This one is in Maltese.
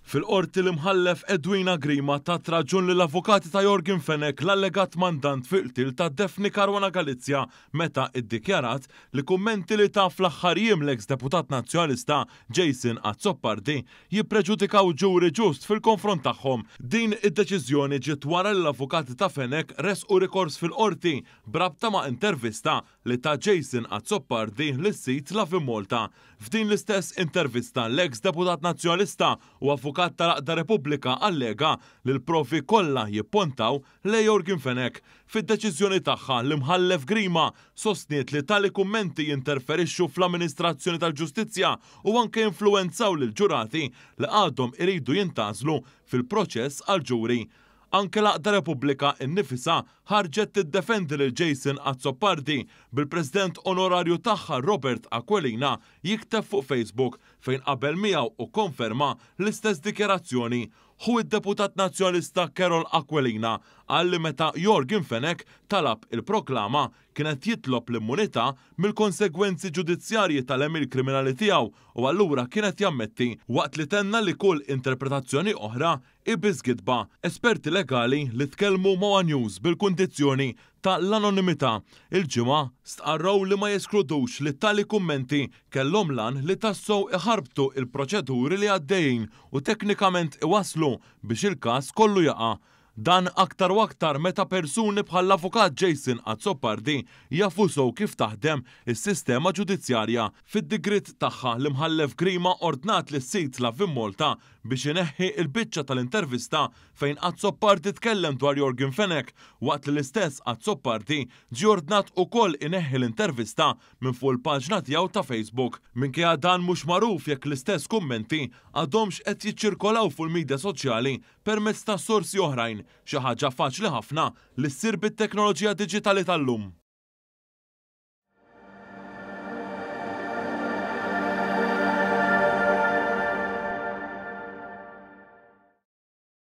Fil-Qorti l-Imħallef Edwina Grima tat raġun lill-avukati ta' Yorgen Fenech l-allegat mandant fil-qtil ta' Daphne Caruana Galizia meta iddikjarat li kummenti li ta fl-aħħar jiem l-eks deputat Nazzjonalista Jason Azzopardi jippreġudikaw ġuri ġust fil-konfront tagħhom. Din id-deċiżjoni ġiet wara li l-avukati ta' Fenech ressqu rikors fil-Qorti b'rabta ma' intervista li ta Jason Azzopardi lis-sit Lovin Malta. F'din l-istess intervista l-eks deputat Nazzjonalista u avukat tal-Għaqda Repubblika allega li l-provi kollha jippontaw lejn Yorgen Fenech. Fid-deċiżjoni tagħha l-Imħallef Grima sostniet li tali kummenti jinterferixxu fl-amministrazzjoni tal-ġustizzja u anke jinfluwenzaw lill-ġurati li għadhom iridu jintgħażlu fil-proċess għall-ġuri. Anke l-Għaqda Repubblika nnifisha ħarġet tiddefendi lil Jason Azzopardi bil-President Onorarju tagħha Robert Aquilina jikteb fuq Facebook fejn qabel miegħu u kkonferma l-istess dikjarazzjoni. Hu d-deputat Nazzjonalista Karol Aquilina qal li meta Yorgen Fenech talab il-proklama kien qed jitlob l-immunità mill-konsegwenzi ġudizzjarji tal-għemil kriminali tiegħu u allura kien qed jammetti waqt li tenna li kull interpretazzjoni oħra hi biss gidba. Esperti legali li tkellmu ma' one News bil-kundizzjoni ta' l-anonimità il-Ġimgħa stqarrew li ma jeskludux li tali kummenti kellhom l-għan li tassew iħarbtu il-proċeduri li għaddejjin u teknikament iwasslu biex il-każ kollu jaqa'. Dan aktar u aktar meta persuni bħall-Avukat Jason Azzopardi jafu sew kif taħdem is-sistema ġudizzjarja. Fid-digriet tagħha l-Imħallef Grima ordnat lis-sid Lovin Malta biex ineħħi l-biċċa tal-intervista fejn Azzopardi tkellem dwar Yorgen Fenech waqt li l-istess Azzopardi ġie ordnat ukoll ineħħi l-intervista minn fuq il-paġna tiegħu ta' Facebook. Minkejja dan mhux magħruf jekk l-istess kummenti għadhomx qed jiċċirkolaw fuq il-midja soċjali permezz ta' sorsi oħrajn, xi ħaġa faċli ħafna li ssir bit-teknoloġija diġitali tal-lum.